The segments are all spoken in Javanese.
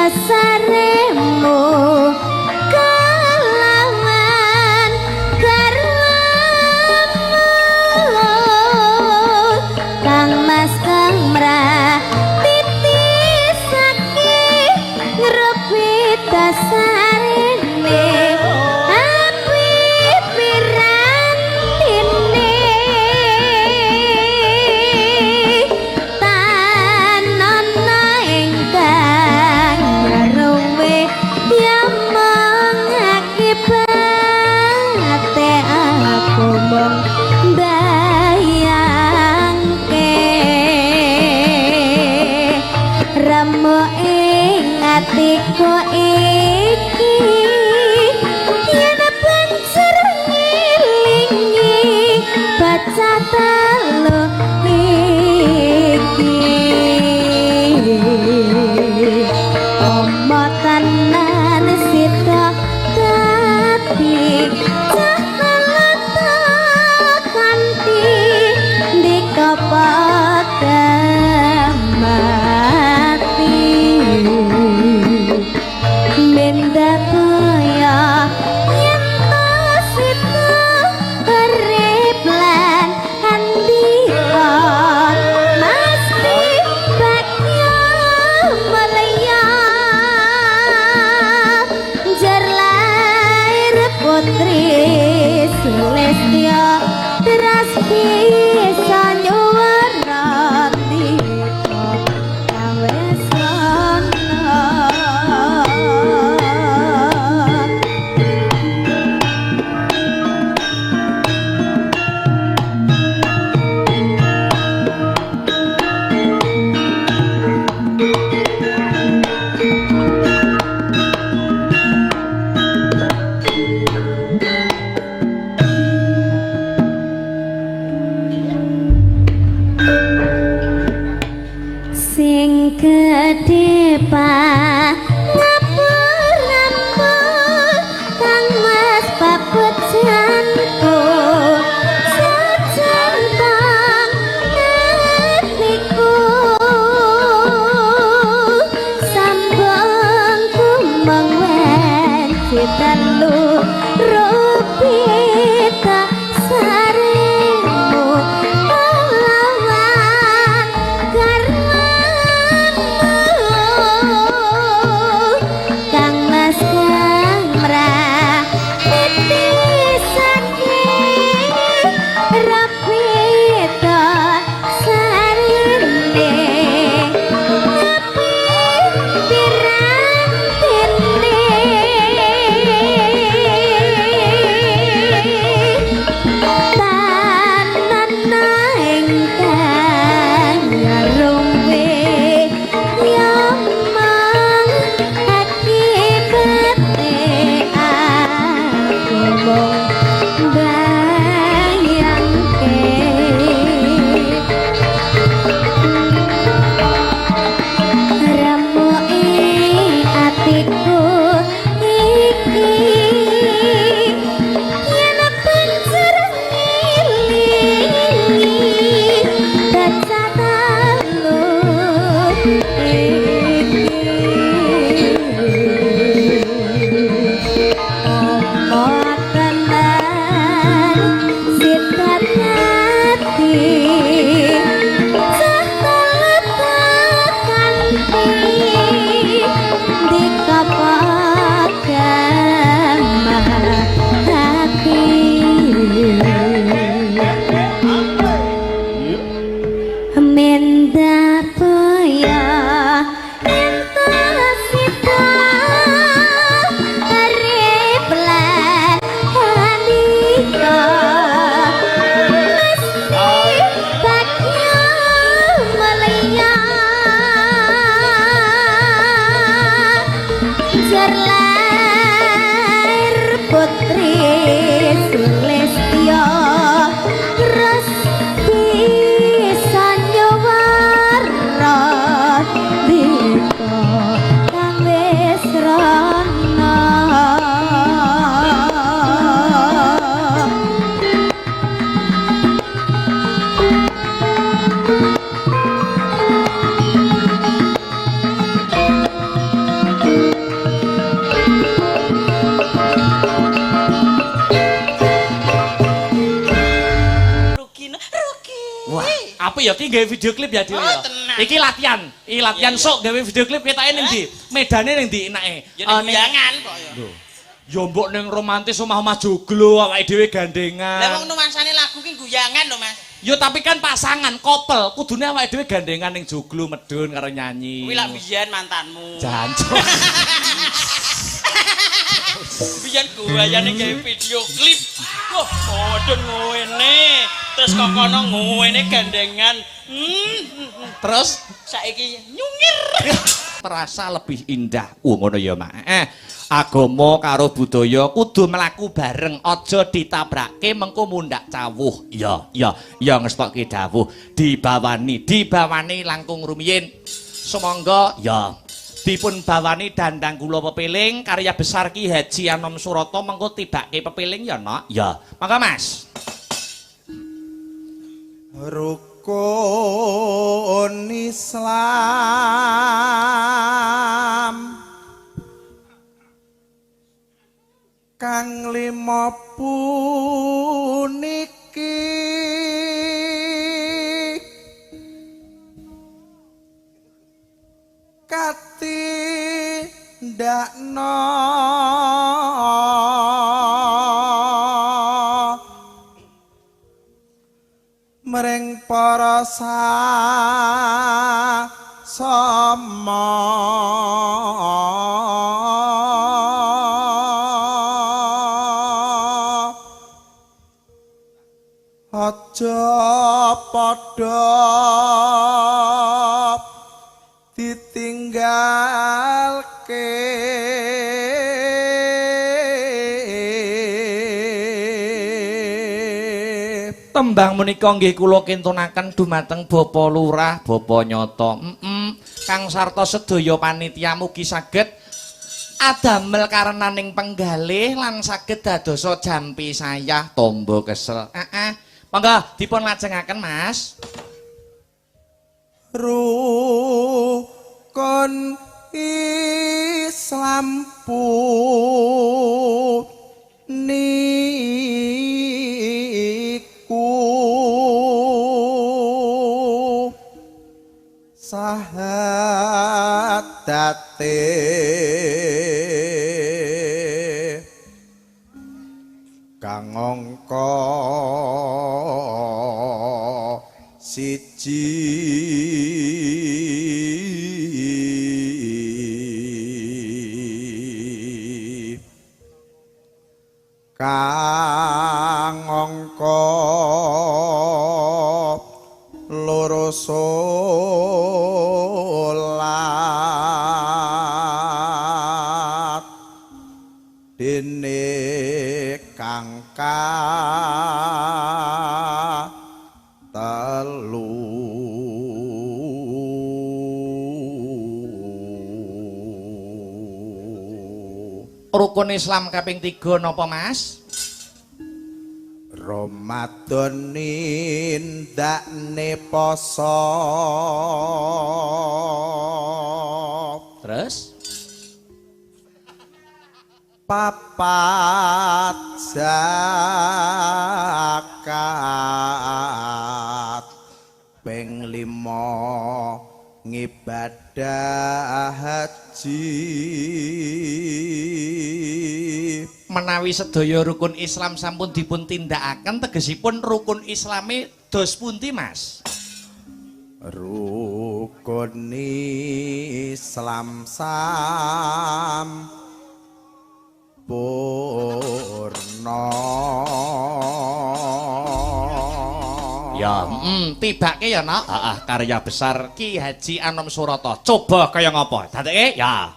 Dasaremu kelawan garwamu Kang Mas kang mratiti saking ngrupi dasarene api pirantine tanana ingkang ruwe yamong akibate aku mung bayangke remuk ing atiku iki yen banjur ngelingi baca telu iki omo tenan sida dadi cah kanthi ndika padha mati minda kaya yen to sida urip lan andika mesti bagya mulya jar lair putri Sulistya teras bisa nyuwara ndika kawesana. Sing gedhe pangapuramu Kang Mas papejanku sejantong atiku sambung kumeng wanci telu rupita saremu kelawan garwamu apik ya, ki gawe video klip ya dhewe ya. Iki latihan, iki latihan sok gawe video klip ketoke ning ndi? Medane ning ndi enake? Ya ning guyangan kok ya. Lho. Ya mbok ning romantis omah-omah joglo awake dhewe gandengan. Lah wong nuansane lagu ki guyangan lho, Mas. Ya tapi kan pasangan, couple, kudune awake dhewe gandengan ning joglo medun karo nyanyi. Kuwi lak biyen mantanmu. Jancuk. Biyen guayane gawe video klip. Wah, medun ngene. Terus kok kono ngene gandengan. Terus saiki nyungir. Terasa lebih indah. Ngono ya, Mak. Agama karo budaya kudu mlaku bareng, aja ditabrake mengko mundhak cawuh. Ya, ya, ya ngestokke dawuh. Dibawani, dibawani langkung rumiyin. Sumangga ya dipun bawani dandang kula pepiling karya besar Ki Haji Anom Surata mengko tibake pepiling ya, Nok. Ya. Mangga, Mas. Rukun Islam kang lima puniki katindakno mring para sama aja padha ditinggalke Tembang menika nggih kula kintunaken dumateng Bapak Lurah, Bapak Nyoto. Kang sarta sedaya panitia mugi saged adamel karenaning penggalih lan saged dadosa jampi sayah tombo kesel. Monggo dipun lajengaken, Mas. Rukun Islam puniku sahadate kang angka siji kang angka loro salat dene kang telu Rukun Islam kaping 3 napa, Mas? Ramadan nindakne poso. Terus papat zakat ping 5 ngibadah haji. Menawi sedaya rukun Islam sampun dipun tindakaken tegesipun rukun Islame dos pundi, Mas? Rukun Islam sampurna. Ya, tibake ya, Nak. Heeh, karya besar Ki Haji Anom Surata. Coba kaya ngapa? Dadeke ya.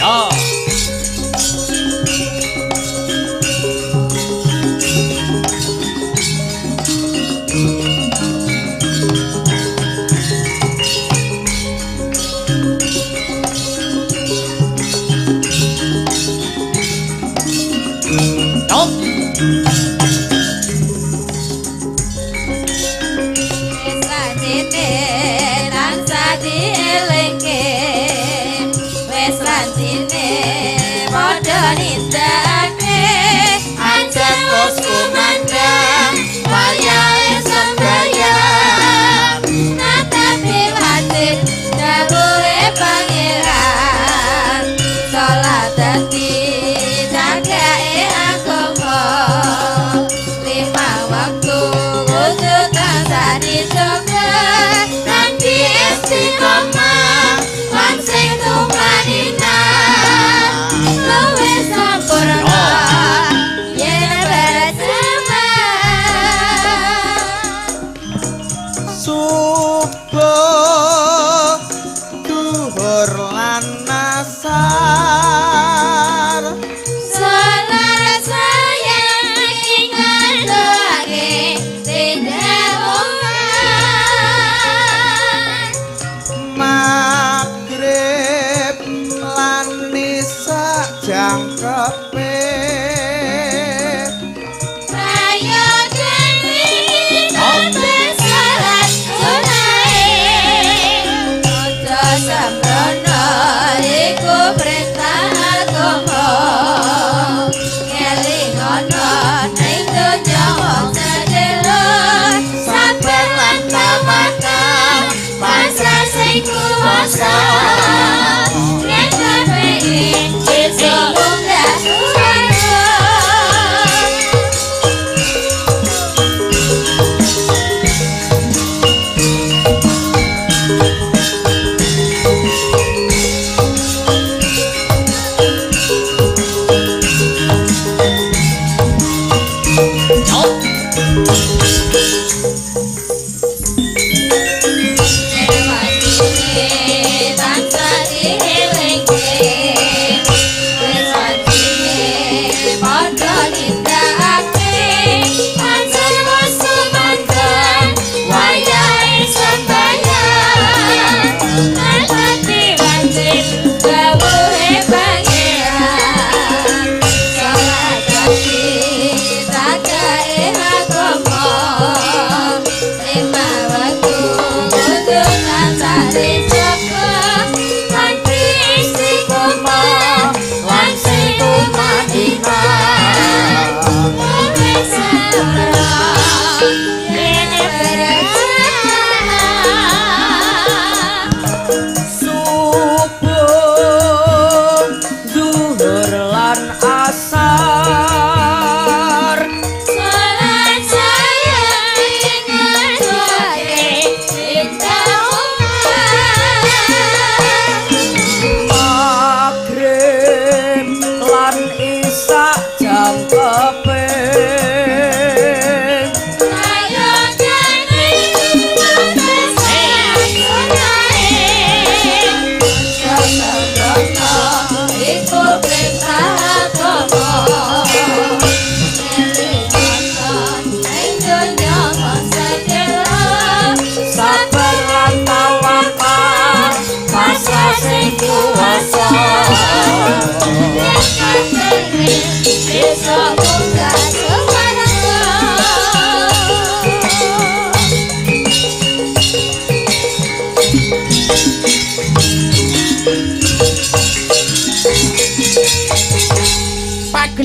Ya. Sajene tansah dielingke.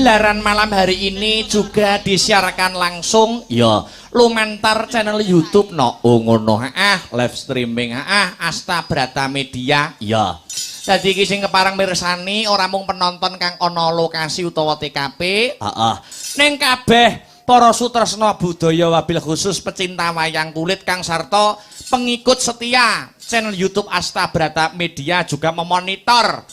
Pagelaran malam hari ini juga disiarkan langsung ya lumantar channel YouTube no. Oh ngono, heeh, live streaming heeh, Asta Brata Media ya. Dadi iki sing kepareng mirsani ora mung penonton kang ana lokasi utawa TKP, heeh. Ning kabeh para sutresna budaya wabil khusus pecinta wayang kulit kang sarta pengikut setia channel YouTube Asta Brata Media juga memonitor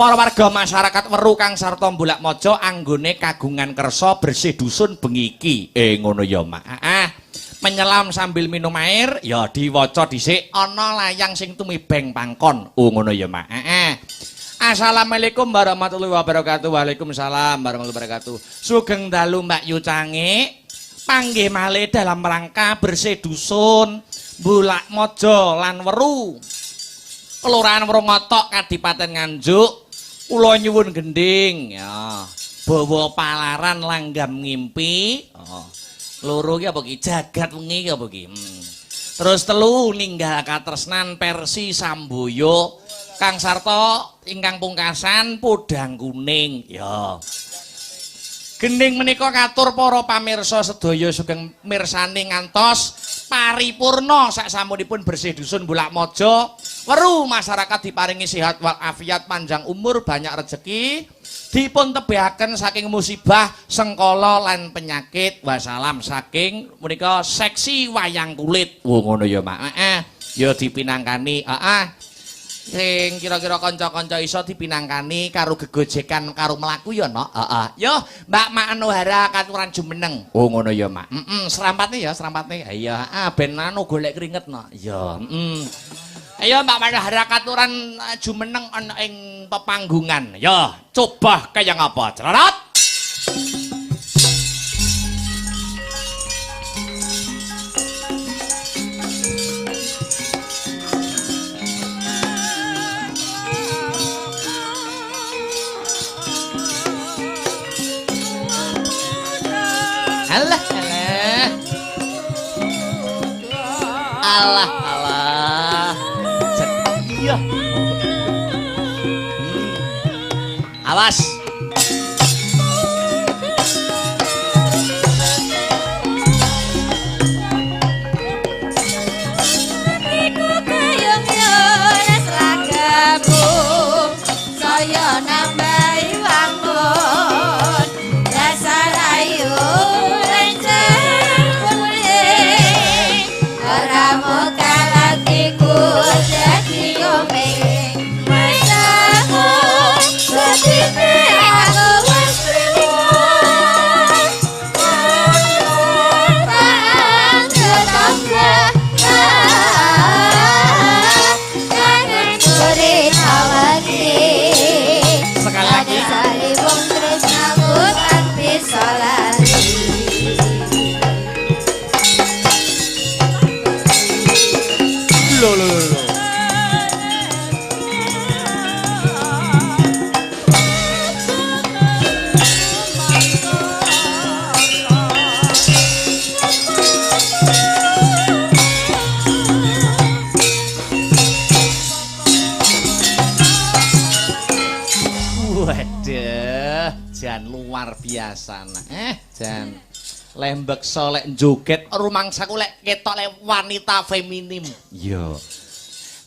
para warga masyarakat Weru kang sarta Bulak Mojo anggone kagungan kersa bersih dusun bengi iki. Ngono ya, Mak. Heeh. Menyelam sambil minum air ya diwaca dhisik ana layang sing tumibeng pangkon. Oh ngono ya, Mak. Heeh. Assalamualaikum warahmatullahi wabarakatuh. Waalaikumsalam warahmatullahi wabarakatuh. Sugeng dalu Mbak Yu Cangik. Panggih malih dalam rangka bersih dusun Bulak Mojo lan Weru. Kelurahan Wrongotok Kadipaten Nganjuk. Kula nyuwun gending ya. Bawa palaran langgam ngimpi. Oh. Loro ki apa ki? Jagat wengi ki apa ki? Terus telu ninggal katresnan versi Samboyo Kang sarta ingkang pungkasan podang kuning ya. Gending menika katur para pamirsa sedaya sugeng mirsani ngantos paripurna saksampunipun bersih dusun Bulak Mojo. Weru masyarakat diparingi sehat walafiat, panjang umur, banyak rezeki, dipun tebihaken saking musibah, sengkala lan penyakit. Wassalam saking menika seksi wayang kulit. Oh ngono ya, Mak. Heeh. Ya dipinangkani, heeh. Sing kira-kira kanca-kanca iso dipinangkani karo gegojekan karo mlaku ya, Nok. Heeh. Yo, Mbak Manohara katuran jumeneng. Oh ngono ya, Mak. Heeh, serampatne ya, serampatne. Iya, heeh, ben anu golek keringet, Nok. Iya, heeh. Ayo Mbak Manohara katuran jumeneng ana ing pepanggungan. Yo, coba kaya ngapa? Cerot. Alah, alah. Alah, alah. Iya. Awas. Iku gayung yones lagamu saya nambahi wangun dasar ayu renceng kuning ora mokal atiku dadi komeng masamu setipe aku wis trimo Sekali lagi. Lho lho lho. Waduh, jan luar biasa. Jan lembeksa lek joget rumangsaku lek ketok lek wanita feminim. Iya.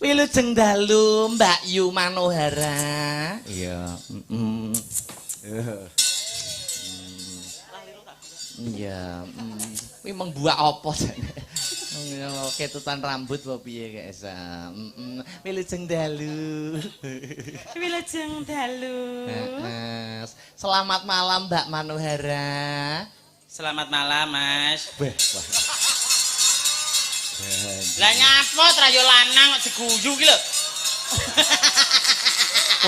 Wilujeng dalu Mbak Yu Manohara. Iya, heeh. Iya, kuwi meng buak apa jane? Ketutan rambut apa piye kek Esa? Heeh. Wilujeng dalu. Wilujeng dalu. Heeh. Selamat malam Mbak Manohara. Selamat malam, Mas. Wah, wah. Lah nyapa trayo lanang kok diguyu ki lho.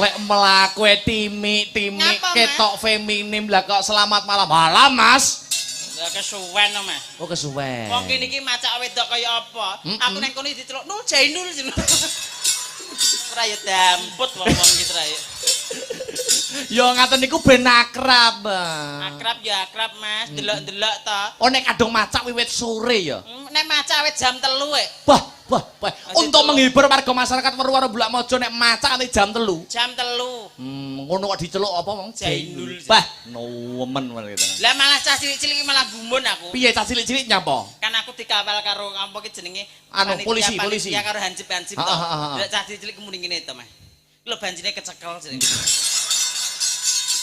Lek mlaku timik-timik ketok feminim lah kok selamat malam. Malam, Mas. Lah kesuwen to, Mas. Oh, kesuwen. Wong kene iki macak wedok kaya apa? Aku nang kono diceluk Nul Jainul. Ora ya damput wong-wong iki trayo. Ya ngaten niku ben akrab. Akrab ya akrab, Mas. Delok-delok to. Oh nek kadung macak wiwit sore ya. Nek macak wit jam 3 e. Wah, wah, wah. Untuk menghibur warga masyarakat Weru-weru Bulakmojo nek macak nanti jam 3. Jam 3. Ngono kok diceluk apa wong? Jainul. Wah, nemen gitu. Lah malah cah cilik-cilik malah gumun aku. Piye cah cilik-cilik nyapa? Kan aku dikawal karo apa ki jenenge? Anu polisi, polisi. Ya karo hansip-hansip to. Lah cah cilik muni ngene to, Mas. Lho banjine kecekel jenenge.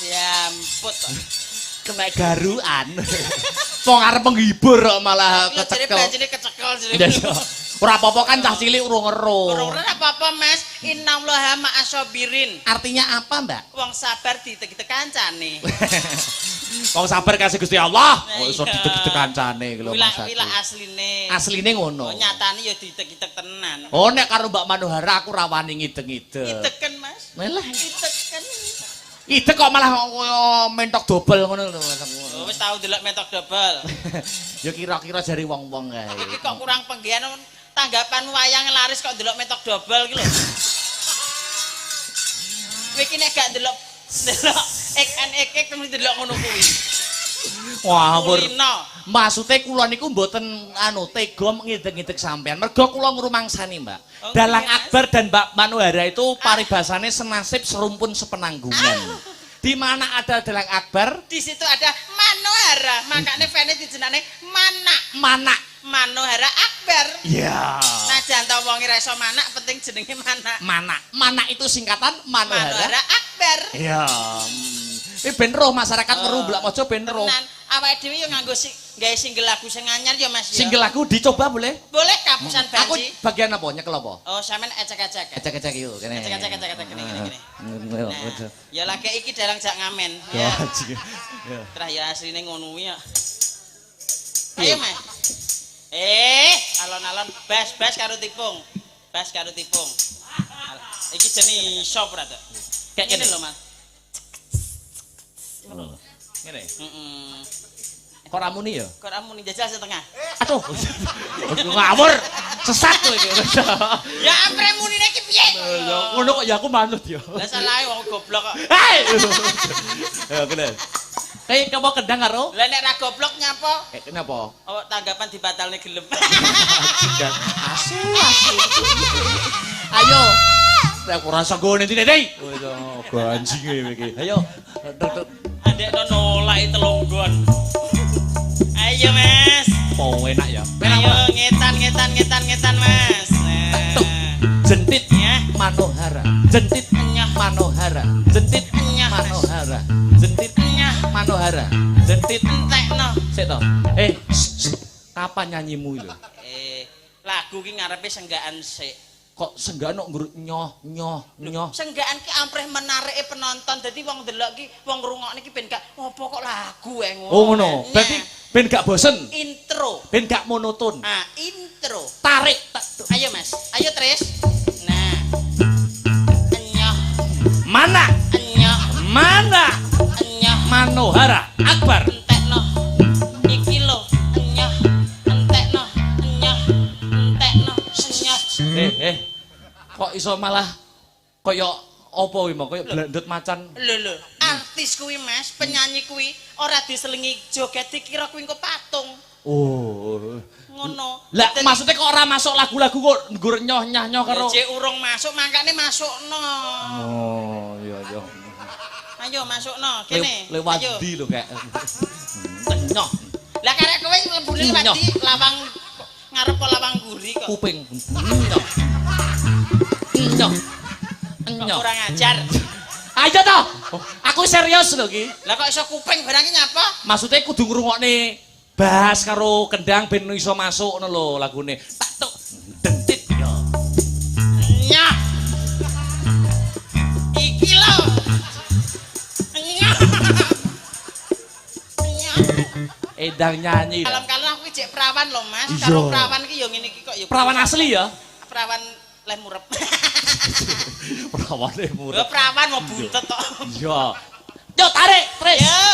Ya ampun to. Kena garuan. Wong arep menghibur kok malah kecekel. Banjine kecekel jenenge. Ora apa-apa kan cah cilik urung ero. Urung ero apa-apa, Mas. Innallaha ma'asabirin. Artinya apa, Mbak? Wong sabar diteg-teg kancane. Wong sabar kasih Gusti Allah. Kok iso diteg-teg kancane iki lho Mas. Kuwi lak asline. Asline ngono. Oh, nyatane ya diteg-teg tenan. Oh, nek karo Mbak Manohara aku ra wani ngideng-ngideng. Ngideken, Mas. Lah, ngideken. Idek kok malah kaya mentok dobel ngono lho. Oh, wis tau delok mentok dobel. Ya kira-kira jare wong-wong kae. Iki kok kurang penggian tanggapan wayang laris kok delok mentok dobel iki lho. Kowe iki nek gak delok delok ek mesti delok ngono kuwi. Wah, maksude kula niku mboten anu tega ngidek-ngidek sampean. Mergo kula ngrumangsani, Mbak. Oh, Dalang Akbar dan Mbak Manohara itu paribasane senasib serumpun sepenanggungan. Di mana ada Dalang Akbar, di situ ada Manohara. Makane fane dijenane Manak. Manak. Manohara Akbar. Iya. Yeah. Najan ta wong ora iso manak, penting jenenge Manak. Manak. Manak itu singkatan Manohara, Manohara Akbar. Iya. Ini ben roh masyarakat Weru Bulakmojo ben roh. Tenan, awake dhewe yo nganggo gawe single lagu sing anyar ya Mas ya. Single lagu dicoba boleh? Boleh kapusan banci. Aku bagian apa? Nyekel apa? Oh, sampean ecek-ecek. Ecek-ecek yo kene. Ecek-ecek ecek-ecek kene kene. Ya lagi iki dalang jak ngamen. Ya. Terah ya asline ngono kuwi ya. Ayo Mas. Alon-alon bas-bas karo tipung. Bas karo tipung. Iki jenenge iso ora to? Kayak ngene lho Mas. Ngene. Heeh. Kok ra muni ya? Kok ra muni jajal setengah. Aduh. Ngawur. Sesat kowe iki. Ya ampre munine iki piye? Ya ngono kok ya aku manut ya. Lah salahe wong goblok kok. Hei. Ya kene. Kayak apa kendang karo? Lah nek ra goblok nyapa? Kenapa? Oh, tanggapan dibatalne gelem. Asu asu. Ayo. Nek ora sanggo ning dine. Oh, ganjinge iki. Ayo. Andekno nolak telunggon. Ayo Mas. Po enak ya. Ayo ngetan ngetan ngetan ngetan Mas. Nah. Jentit ya Manohara. Jentit nyah Manohara. Jentit nyah Manohara. Jentit nyah Manohara. Jentit entekno. Sik to. Kapan nyanyimu lho? Lagu ki ngarepe senggakan sik. Kok senggakan kok ngrut nyoh nyoh nyoh. Senggakan ki amprih menarike penonton. Dadi wong ndelok ki, wong ngrungokne ki ben gak opo kok lagu ae ngono. Oh ngono. Berarti ben gak bosen. Intro. Ben gak monoton. Ah, intro. Tarik. Ayo Mas. Ayo Tris. Nah. Enyoh. Mana? Enyoh. Mana? Enyoh. Manohara Akbar. Entekno. Iki lho, enyoh. Entekno, enyoh. Entekno, enyoh. Kok iso malah kaya apa kuwi mau kaya blendut macan. Lho lho, artis kuwi Mas, penyanyi kuwi ora diselingi joget dikira kuwi engko patung. Oh. Ngono. Lah maksudnya kok ora masuk lagu-lagu kok nggur nyoh nyah nyoh karo. Jek urung masuk mangkane masukno. Oh, iya iya. Ayo masukno kene. Lewat ndi lho kek. Nyoh. Lah karek kowe mlebune lewat ndi lawang ngarep lawang mburi kok. Kuping. Nyoh. Nyoh. Nyoh. Kurang ajar. Ayo toh. Aku serius lho iki. Lah kok iso kuping barang iki nyapa? Maksudnya kudu ngrungokne bass karo kendang ben iso masuk ngono lho lagune. Tak tuk dentit yo. Nyah. Iki lho. Nyah. Nyah. Endang nyanyi. Kalem-kalem aku jek perawan lho Mas. Karo perawan iki yo ngene iki kok yo. Perawan asli ya? Perawan leh murep. Perawan leh murep. Lho perawan mau buntet tok. Iya. Yo tarik, Tris. Yo.